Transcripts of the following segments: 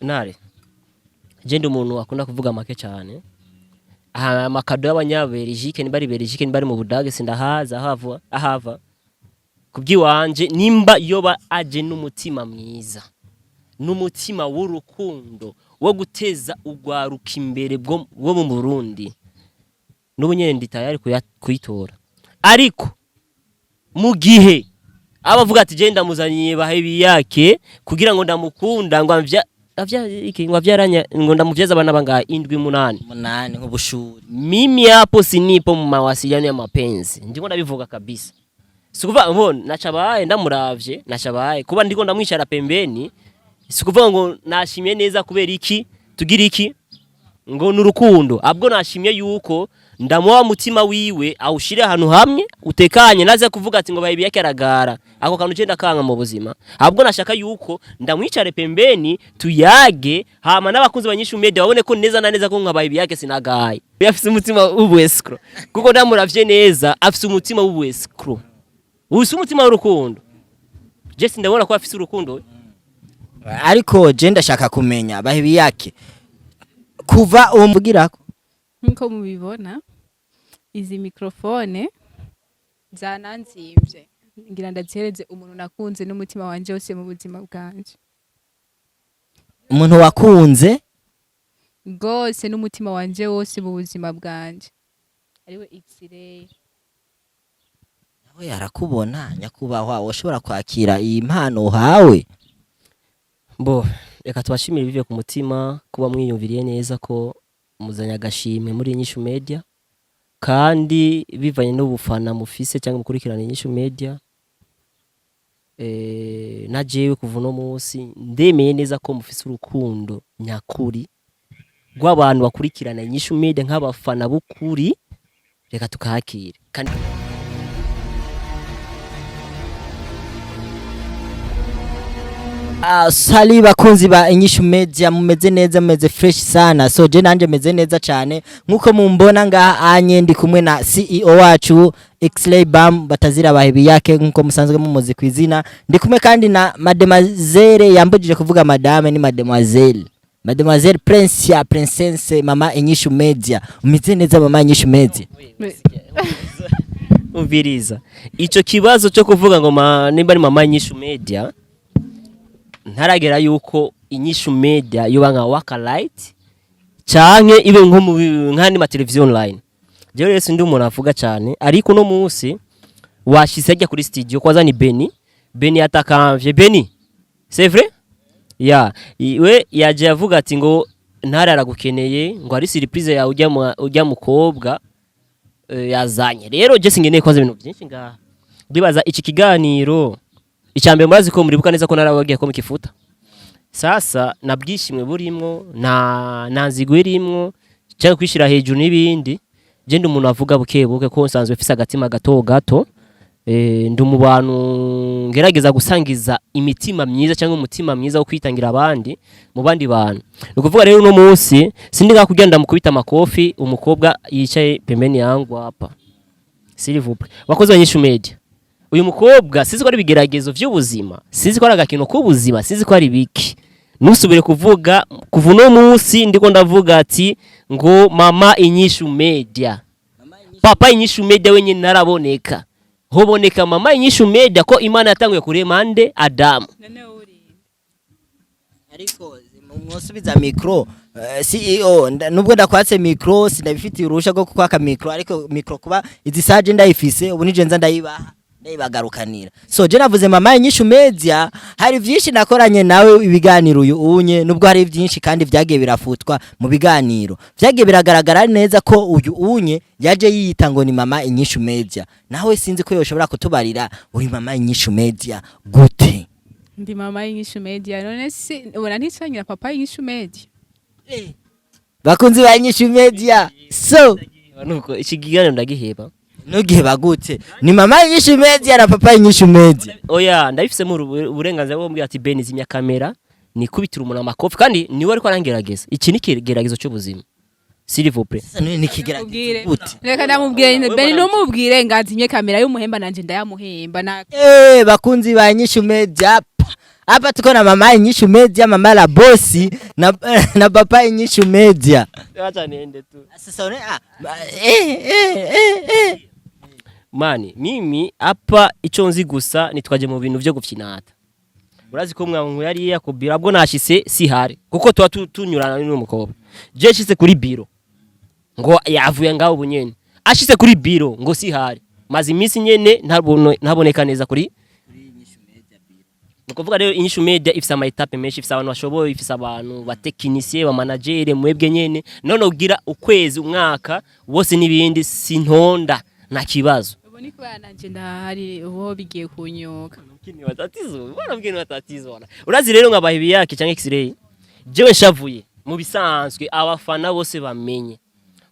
Ntare, je ndi umuntu akunda kuvuga make cyane. Aha ama cadeaux y'abanyabelgique, nimba ari Belgique, nimba ari mu Budage, sindahaza ahava ahava. Kubyiwanje, nimba yoba aje n'umutima mwiza, n'umutima w'urukundo wo guteza ugwaruka imbere bwo mu Burundi, n'ubu nyene ndi tayari kuyitora. Ariko mu gihe aba avuga ati je ndamuzaniye bahebi yake kugira ngo ndamukunda, ngo amvya avya iki, ngo avyaranya, ngo ndamuvyaza abana bangahe, indwi, munani. Umunani nk'ubushuri. Mimi hapo sinipo mu mawasiliano ya mapenzi, ndiko ndabivuga kabisa. Sikuvuga ngo nacabaye ndamuravye, nacabaye kuba ndiko ndamwicara pembeni, sikuvuga ngo nashimye neza kubera iki tugira iki ngo nurukundo. Abwo nashimye yuko ndamuha mutima wiwe awushire ahantu hamwe utekanye, naze kuvuga ati ngo bayibi yake aragara ako kantu cenda kanga mu buzima. Ahubwo nashaka yuko ndamwicare pembeni tuyage, hama n'abakunzi banyishu media babone ko neza na neza ko nka bayibi yake sinagaye, afise umutima w'ubu escroc, kuko ndamuravye neza afise umutima w'ubu escroc, ufise umutima w'urukundo. Jesse ndabona ko afise urukundo. Ariko je ndashaka kumenya bahebi yake kuva umvugirako. Nkuko mubibona, izi microphone zananzimvye, ngira ndazihereze umuntu nakunze n'umutima wanje wose mu buzima bwanje. Umuntu wakunze rwose n'umutima wanje wose mu buzima bwanje, ariwe X-ray. Nawe arakubona, nyakubahwa, woshobora kwakira iyi mpano uhawe? Bo reka tubashimire bivuye ku mutima kuba mwiyumviriye neza ko muzanye agashimwe muri Inyishu Media, kandi bivanye n'ubufana mufise cyangwa mukurikirana Inyishu Media. Na jewe kuva uno munsi ndemeye neza ko mufise urukundo nyakuri rw'abantu bakurikirana Inyishu Media nk'abafana b'ukuri. Reka tukakire kandi. Salut bakunzi ba Inyishu Media, mumeze neza, mumeze fresh sana. So je nanje meze neza cyane nkuko mumbona ngaha anye ndi kumwe na CEO wacu Xlay Bam batazira bahebi yake nkuko musanzwe mumuzi ku izina. Ndi kumwe kandi na mademoiselle, yambujije kuvuga madame, ni mademoiselle, mademoiselle Princia Princesse, mama Inyishu Media. Umeze neza, mama Inyishu Media? Umviriza, ico kibazo cyo kuvuga ngo nimba ari mama Inyishu Media, ntaragera yuko Inyishu Media yoba nka Waka Light canke ibe nko mu nk'andi ma televiziyo online. Jewe rero sindi umuntu avuga cyane, ariko uno munsi washitse ajya kuri studio kwaza ni Beni. Beni yatakamvye Beni, c'est vrai ya we yaje avuga ati ngo ntare aragukeneye, ngo ari surprise yawe ujya ujya mukobwa yazanye. Rero je singeneye kwaza ibintu byinshi ngaha. Ndibaza iki kiganiro icyambere murazi ko muribuka neza ko narababwiye ko mukifuta. Sasa na bwishimwe burimwo na nzigo irimwo cyangwa kwishira hejuru n'ibindi. Je ndi umuntu avuga buke buke ko nsanzwe mfise agatima gato gato. Ndi mu bantu ngerageza gusangiza imitima myiza cyangwa umutima mwiza wo kwitangira abandi mu bandi bantu. Ni ukuvuga rero uno munsi sindi ngaha kugira ndamukubita amakofi umukobwa yicaye pembeni yangu hapa. S'il vous plaît, bakozi ba Inyishu Media, uyu mukobwa sinzi ko ari ibigeragezo vy'ubuzima, sinzi ko ari agakino k'ubuzima, sinzi ko ari biki. Ntusubire kuvuga kuva uno munsi ndiko ndavuga ati ngo mama Inyishu Media, papa Inyishu Media wenyine naraboneka, hoboneka mama Inyishu Media, ko Imana yatanguye kurema nde? Adamu. None uri Ariko mwosubiza micro, CEO, nubwo ndakwatse micro sindabifitiye uruhusha rwo kukwaka micro, ariko micro kuba izi saje ndayifise ubu nije nza ndayibaha, ndayibagarukanira. So je navuze mama Inyishu Media, hari vyinshi nakoranye nawe ibiganiro uyu unye, nubwo hari vyinshi kandi vyagiye birafutwa mu biganiro vyagiye biragaragara neza ko uyu unye yaje yiyita ngo ni mama Inyishu Media. Nawe sinzi ko yoshobora kutubarira uri mama Inyishu Media gute? Ndi mama y'Inyishu Media. None si ubona nticangira papa y'Inyishu Media? Bakunzi ba Inyishu Media, so Nuko iki kiganiro ndagiheba. Nugihe bagute ni mama Inyishu Media na papa Inyishu Media. Oya, ndabifisemo uburenganzira bwo kumbwira ati Beni zimya kamera nikubitira umuntu amakofi, kandi niwe ariko arangerageza. Iki ni ikigeragezo cy'ubuzima, s'il vous plaît. Sasa none nikigeragezo gute? Reka ndamubwire nyine. Wewe Beni, mwana. numubwire ngazimye kamera y'umuhemba, nanje ndayamuhemba na Bakunzi ba Inyishu Media, pa. Hapa tuko na mama Inyishu Media, mama la bosi na papa Inyishu Media. Acha niende tu. Sasa ah, eh, eh, eh. Mani, mimi hapa ico nzi gusa nitwaje mu bintu vyo gufyinata. Urazi ko mwanku yari yakubira bwo nashise sihari kuko tuba tunyurana n'umukobwa. Je shise kuri biro ngo yavuye ngaho bunyene. Ashise kuri biro ngo sihari. Maze iminsi nyene ntaboneka neza kuri. Nukuvuga rero Inyishu Media ifise ama étapes menshi, ifise abantu bashoboye, ifise abantu ba technicien, ba manager, mwebwe nyene. None ugira ukwezi, umwaka wose n'ibindi sintonda, nta kibazo. Ubu ni kubera nanje ndahari, ubu bigiye kunyuka. Mkini matatizo bwana, mkini matatizo bwana. Urazi rero nkabaha ibiyake cyangwa x-ray, jewe nshavuye mu bisanzwe abafana bose bamenye,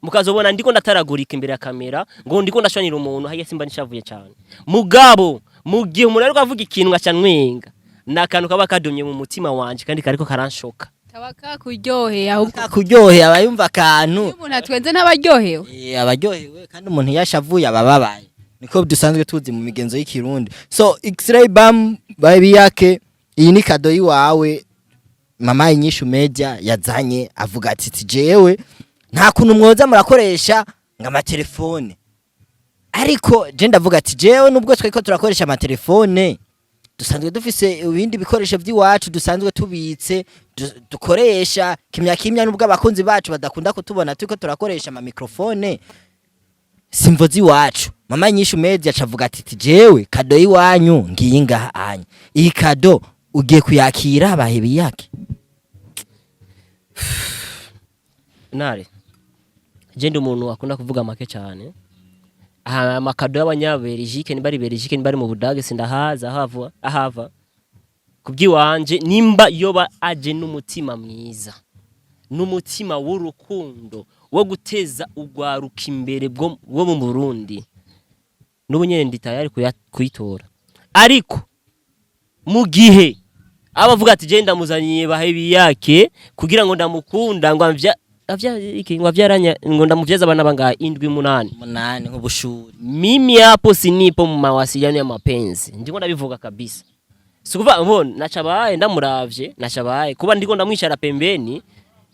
mukazobona ndiko ndataragurika imbere ya kamera ngo ndiko ndashwanira umuntu hagiye, simba nishavuye cyane. Mugabo mu gihe umuntu ariko avuga ikintu ngaca ntwenga, ni akantu kaba kadumye mu mutima wanje kandi kariko karanshoka. Kaba kakuryoheye ahubwo. Kakuryoheye, aba yumva akantu. Iyo umuntu atwenze ntabaryohewe. Eh, abaryohewe, kandi umuntu iyo ashavuye aba ababaye, niko dusanzwe tuzi mu migenzo y'ikirundi. So X-ray bam baby yake, iyi ni cadeau yiwawe mama Inyishu Media yazanye, avuga ati jewe nta kuntu mwoza murakoresha ngo amatelefone, ariko je ndavuga ati jewe nubwo twariko turakoresha amatelefone, dusanzwe dufise ibindi bikoresho by'iwacu dusanzwe tubitse dukoresha kimya kimya, nubwo abakunzi bacu badakunda kutubona turiko turakoresha ama microphone, simvo z'iwacu. Mama Inyishu Media acavuga ati jewe cadeau y'iwanyu ngiyi ngaha anya, iyi cadeau ugiye kuyakira bahebi yake? Ntare, je ndi umuntu akunda kuvuga make cyane. Aha ama cadeau y'abanyabelgique, nimba ari Belgique, nimba ari mu Budage, sindahaza ahava ahava. Kubyiwanje, nimba yoba aje n'umutima mwiza n'umutima w'urukundo wo guteza ugwaruka imbere bwo mu Burundi, n'ubu nyene ndi tayari kuyitora. Ariko mu gihe aba avuga ati je ndamuzaniye bahebi yake kugira ngo ndamukunda, ngo amvya avya iki, ngo avyaranya, ngo ndamuvyaza abana bangahe, indwi, munani. Munani nk'ubushuri. Mimi hapo sinipo mu mawasiliano ya mapenzi, ndiko ndabivuga kabisa. Sikuvuga ngo nacabaye ndamuravye, nacabaye kuba ndiko ndamwicara pembeni,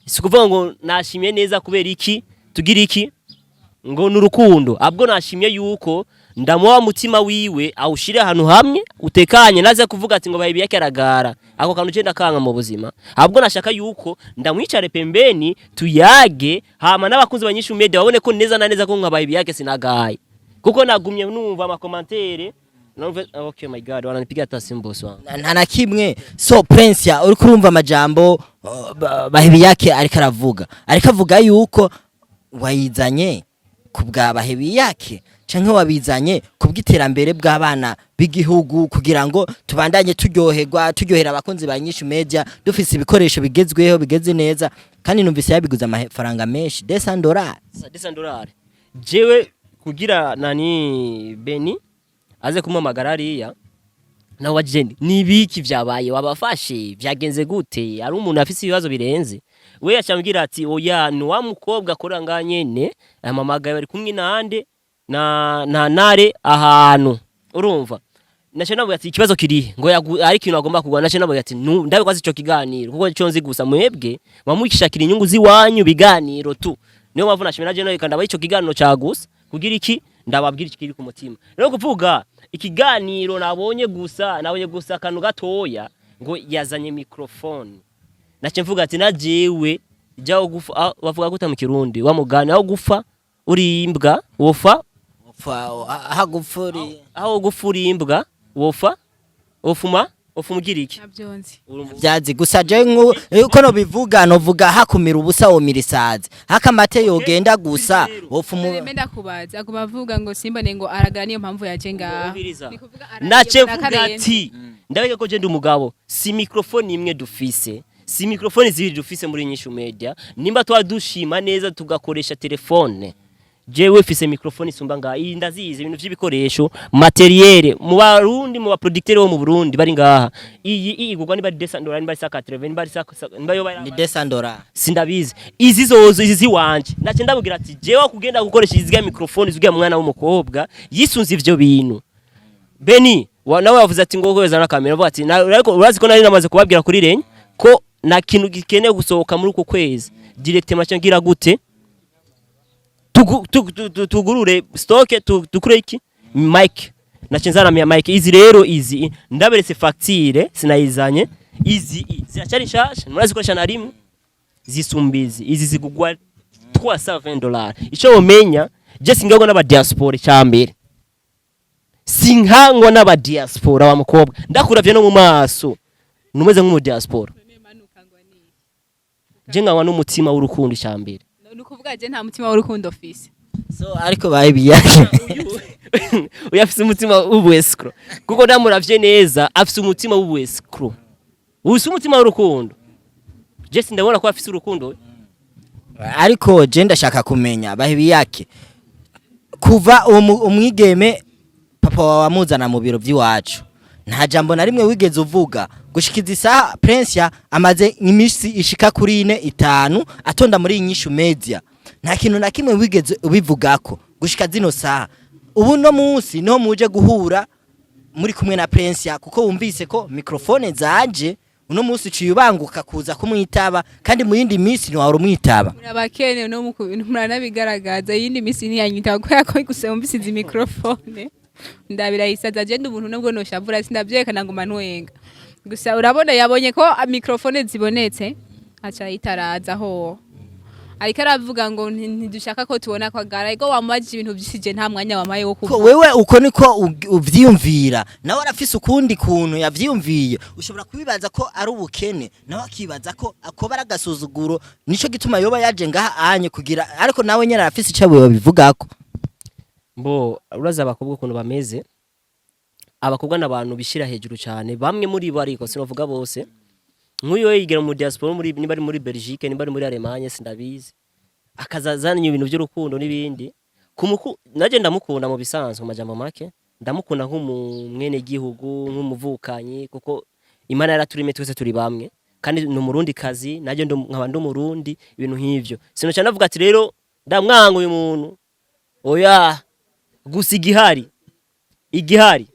sikuvuga ngo nashimye neza kubera iki tugira iki ngo nurukundo. Abwo nashimye yuko ndamuha mutima wiwe awushire ahantu hamwe utekanye, naze kuvuga ati ngo bayibi yake aragara, ako kantu je ndakanga mu buzima. Ahubwo nashaka yuko ndamwicare pembeni tuyage, hama n'abakunzi ba Inyishu Media babone ko neza na neza ko nka bayibi yake sinagaye, kuko nagumye numva ama commentaires, numva okay my god, wananipiga hata simu boss wangu. Nta na kimwe. So Prince, ya uri kurumva amajambo bahebi yake ariko aravuga, ariko avuga yuko wayizanye ku bwa bahebi yake canke wabizanye ku bw'iterambere bw'abana b'igihugu, kugira ngo tubandanye turyoherwa, turyohera abakunzi ba Inyishu Media, dufise ibikoresho bigezweho bigeze neza. Kandi numvise yabiguze amafaranga menshi, $200. $200. Jewe kugira nani Beni aze kumamagara hariya nawe wajende, nibiki vyabaye, wabafashe, vyagenze gute? Ari umuntu afise ibibazo birenze, we yacambwira ati oya, ni wa mukobwa akora ngaha nyene, amamagaye bari kumwe nande na nare ahantu. Urumva nace navuga ati ikibazo kirihe, ngo ari ikintu agomba kugwa. Nace navuga ati ndabikwaza ico kiganiro, kuko ico nzi gusa mwebwe mwamwishakira inyungu ziwanyu biganiro tu. Niyo mpamvu nashimira naje nawe kandi ico kiganiro cagusa kugira iki, ndababwira ikiri ku mutima. Rero kuvuga ikiganiro nabonye gusa, nabonye gusa akantu gatoya ngo yazanye microphone, nace mvuga ati na jewe jyaho gufa bavuga gute mu Kirundi wa mugani, aho gufa uri imbwa wofa Hagupfuri. Aho gufa uri imbwa wofa wofuma wofuma ugira iki? Ntabyo nzi. Vyazi gusa je uko no bivuga, novuga hakumira ubusa womira isazi, hakamate yogenda gusa wopfa. Reme ndakubaza, aguma avuga ngo simbone ngo aragara, niyo mpamvu yaje ngaha. Umviriza. Ni kuvuga aragiye Nace muri mvuga akarenze. ati ndabeka ko je ndi umugabo, si microphone imwe dufise, si microphone zibiri dufise muri Inyishu Media. Nimba twa dushima neza tugakoresha telefone, jewe fise microphone isumba ngaha iyi. Ndazizi ibintu vy'ibikoresho matériel mu Barundi, mu ba producteur bo mu Burundi bari ngaha, iyi igurwa niba ari $200, niba ari 180, niba ari niba yo Ni $200. Sindabizi. Izi zozo izi ziwanje, nace ndabwira ati jewe kugenda gukoresha izi microphone zugiye mwana w'umukobwa yisunze ivyo bintu Beni. Nawe yavuze ati ngo kweza na kamera, avuga ati ariko urazi ko nari namaze kubabwira kuri renye ko na kintu gikeneye gusohoka muri uko kwezi directement ngira gute. Tugurure stock, dukure iki mic, nace nzana mic izi. Rero izi ndaberetse facture, sinayizanye. Izi ziracyari nshasha, murazikoresha na rimwe zisumbizi. Izi zigugwa $320. Ico womenya, je singangwa n'aba diaspora. Cyambere, sinkangwa n'aba diaspora. Wa mukobwa, ndakuravye no mu maso numeze nk'umu diaspora. Je nkangwa n'umutima w'urukundo cyambere. Ni ukuvuga je nta mutima w'urukundo ofise? So ariko bahebiyake, uyu afise umutima w'ubu-escroc, kuko ndamuravye neza afise umutima w'ubu-escroc, ubu umutima w'urukundo. Je sindabona ko afise urukundo. Ariko je ndashaka kumenya, bahebiyake, kuva umwigeme papa wawe amuzana mu biro by'iwacu, nta jambo na rimwe wigeze uvuga gushikiza isaha. Prince amaze iminsi ishika kuri ine, itanu atonda muri Inyishu Media, nta kintu na kimwe wigeze ubivugako gushika zino saha. Ubu no munsi niho muje guhura muri kumwe na Prince, kuko wumvise ko microphone zaje uno munsi uciye ubanguka kuza kumwitaba, kandi mu yindi minsi ntiwahora umwitaba. Murabakene no muranabigaragaza. Iyindi minsi ntiyanyitaba kubera ko gusa yumvise izi microphone ndabirayisaza. Je ndi umuntu nubwo noshavura sindavyerekana ngo manwenga gusa. Urabona yabonye ko microphone zibonetse aca yitaraza ho, ariko aravuga ngo ntidushaka ko tubona ko agara, ariko wamubajije ibintu vyinshi, je nta mwanya wamaye wo ko kuvuga. Wewe uko niko uvyiyumvira, nawe arafise ukundi kuntu yavyiyumviye. Ushobora kubibaza ko ari ubukene, nawe akibaza ko akoba ari agasuzuguro, nico gituma yoba yaje ngaha anye kugira, ariko nawe nyene arafise ico bibivugako. Mbo uraza abakobwa ukuntu bameze. Abakobwa n'abantu bishira hejuru cyane, bamwe muri bo, ariko sinovuga bose. Nk'uyu we yigira mu diaspora, muri niba ari muri Belgique, niba ari muri Allemagne, sindabizi, akazazana ibintu by'urukundo n'ibindi. Naje ndamukunda mu bisanzwe, mu majambo make ndamukunda nk'umwene gihugu, nk'umuvukanyi, kuko Imana yaraturemye twese turi bamwe, kandi ni umurundi kazi, naje nkaba ndi umurundi, ibintu nk'ivyo. Sinoca navuga ati rero ndamwanga uyu muntu, oya. Gusa igihari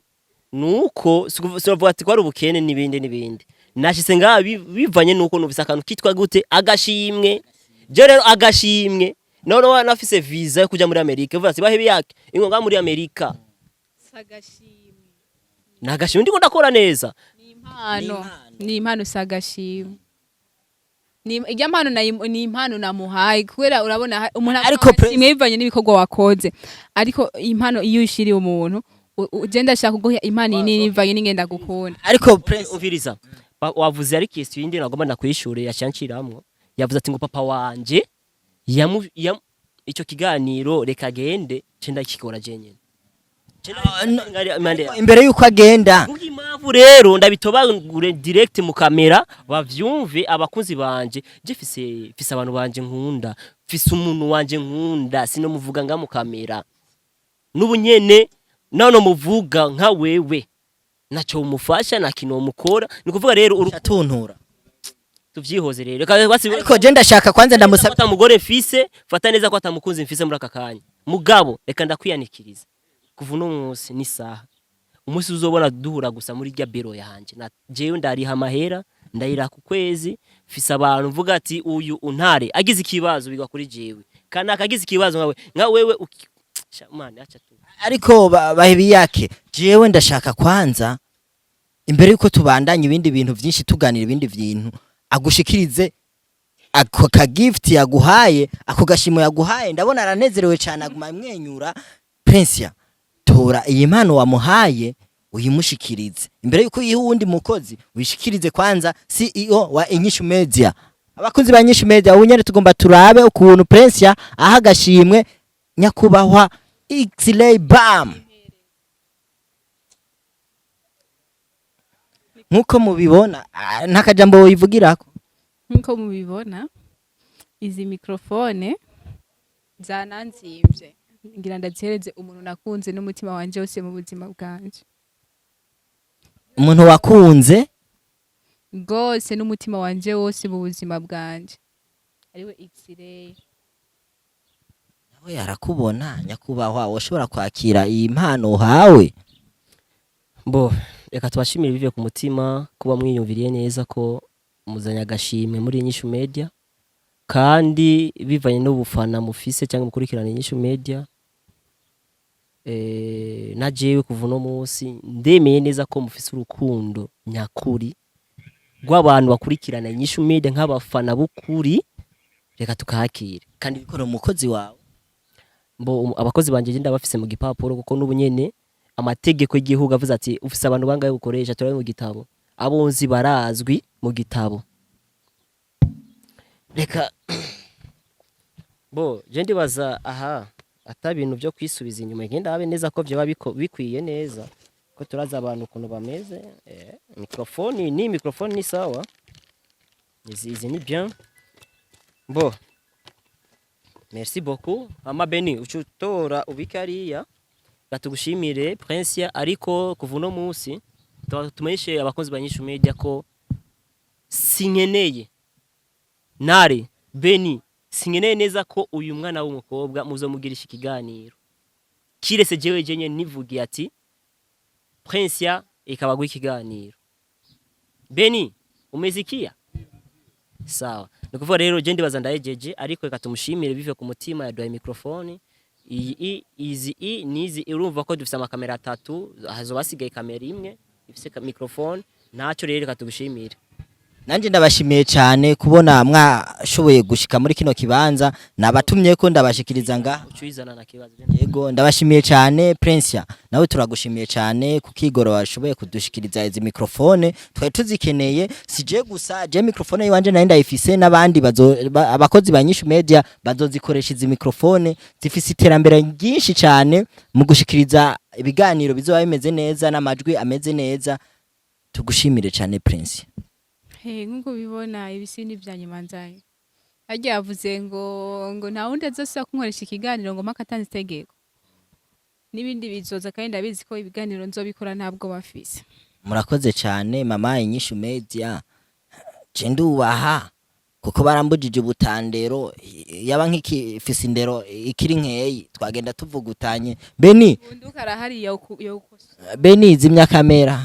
nuko sinavuga ati ko ari ubukene n'ibindi n'ibindi. Nashitse ngaha bivanye nuko numvise akantu kitwa gute, agashimwe. Je rero agashimwe none wa nafise visa yo kuja muri Amerika, uvuga ati bahe yake ingo muri Amerika. Sagashimwe. Nagashimwe, ndiko ndakora neza. Ni impano, ni impano, sagashimwe. Ni ijya mpano ni impano namuhaye kubera urabona umuntu Ariko imwe bivanye n'ibikorwa wakoze, ariko impano iyo uyishiriye umuntu ugenda ashaka kuguha impano iyi nini bivanye n'ingenda gukunda. Ariko Prince, Umviriza. Wavuze ari question yindi nagomba nakwishure yacanciramwo. Yavuze ati ngo papa wanje ico kiganiro reka agende, ce ndakikora je nyene. Ce imbere yuko agenda, Kuko impamvu rero ndabitobagure direct mu kamera bavyumve abakunzi banje. Je fise abantu banje nkunda, fise umuntu wanje nkunda, sino muvuga nga mu kamera n'ubu nyene none muvuga nka wewe naco umufasha na kintu mukora. Ni kuvuga rero atuntura. Tuvyihoze rero. Reka Ariko je ndashaka kwanza ndamusaba. Ata mugore mfise, fata neza ko atamukunzi mfise muri aka kanya. Mugabo reka ndakwiyanikiriza, kuva uno munsi n'isaha, umunsi uzobona duhura gusa muri rya biro yanje, na jewe ndariha amahera, ndayira ku kwezi. Mfise abantu mvuga ati uyu untare agize ikibazo bigwa kuri jewe, kana akagize ikibazo nkawe nka wewe Sha, man, acha tu. Ariko bahebiyake, jewe ndashaka kwanza imbere yuko tubandanya ibindi bintu vyinshi, tuganira ibindi bintu, agushikirize ako ka gift yaguhaye, ako gashimo yaguhaye. Ndabona aranezerewe cyane, aguma amwenyura. Prince, tora iyi mpano wamuhaye uyimushikirize imbere yuko uyiha uwundi mukozi. Uyishikirize kwanza CEO wa Inyishu Media. Abakunzi ba Inyishu Media, ubu nyene tugomba turabe ukuntu Prince aha agashimwe nyakubahwa X-Ray Bam. Nkuko mubibona, nta kajambo wivugirako. Nkuko mubibona, izi microphone zananzimvye, ngira ndazihereze umuntu nakunze n'umutima wanje wose mu buzima bwanje. Umuntu wakunze rwose n'umutima wanje wose mu buzima bwanje, ariwe X-ray. Nawe yarakubona, nyakubahwa, washobora kwakira iyi mpano uhawe? Bo reka tubashimire bivuye ku mutima kuba mwiyumviriye neza ko muzanye agashimwe muri Inyishu Media, kandi bivanye n'ubufana mufise cyangwa mukurikirana Inyishu Media. Na jewe kuva uno munsi ndemeye neza ko mufise urukundo nyakuri rw'abantu bakurikirana Inyishu Media nk'abafana b'ukuri. Reka tukahakire kandi. Bikora umukozi wawe. Mbo abakozi banje je ndabafise mu gipapuro, kuko n'ubu nyene amategeko y'igihugu avuze ati ufise abantu bangahe ukoresha, turabe mu gitabo, abo nzi barazwi mu gitabo. Reka bo je ndibaza aha ata bintu byo kwisubiza inyuma, ngenda abe neza ko vyoba bikwiye neza, ko turazi abantu ukuntu bameze. Microphone ni sawa, izi ni bien. Bo merci beaucoup. Mama Beni, ucutora ubike hariya. Gatugushimire Prince, ariko kuva uno munsi tumenyeshe abakozi ba Nyishu Media ko sinkeneye nare Beni, sinkeneye neza ko uyu mwana w'umukobwa muzomugirisha ikiganiro kirese jewe jenye nivugiye ati Prince ikabagwa ikiganiro. Beni, umezikia sawa? Ni ukuvuga rero je ndibaza ndayejeje, ariko reka tumushimire bive ku mutima yaduhaye microphone iyi izi i nizi. Urumva ko dufise amakamera atatu, hazoba hasigaye kamera imwe ifise microphone ntacyo. Rero reka tugushimire. Nanjye ndabashimiye cyane kubona mwashoboye gushika muri kino kibanza nabatumye ko ndabashikiriza ngaha. Ucuyizana na kibazo. Yego, ndabashimiye cyane. Prince, nawe turagushimiye cyane kukigoro washoboye kudushikiriza izi microphone, twari tuzikeneye. Si je gusa, je microphone yiwanje nari ndayifise, n'abandi abakozi ba Nyishu Media bazozikoresha. Izi microphone zifise iterambere ryinshi cyane mu gushikiriza ibiganiro, bizoba bimeze neza n'amajwi ameze neza. Tugushimire cyane, Prince. Hey, nk'uko ubibona, ibisindi vya nyuma nzanye harya yavuze ngo nta wundi azosubira kunkoresha ikiganiro ngo mpaka atanze itegeko, n'ibindi bizoza, kandi ndabizi ko ibiganiro nzobikora ntabwo bafise. Murakoze cyane, mama Inyishu Media. Je ndubaha kuko barambujije ubutandero, yaba nk'ikifise indero ikiri nkeyi twagenda tuvugutanye. Beni. Bunduka arahari, yokosa. Beni, zimya kamera.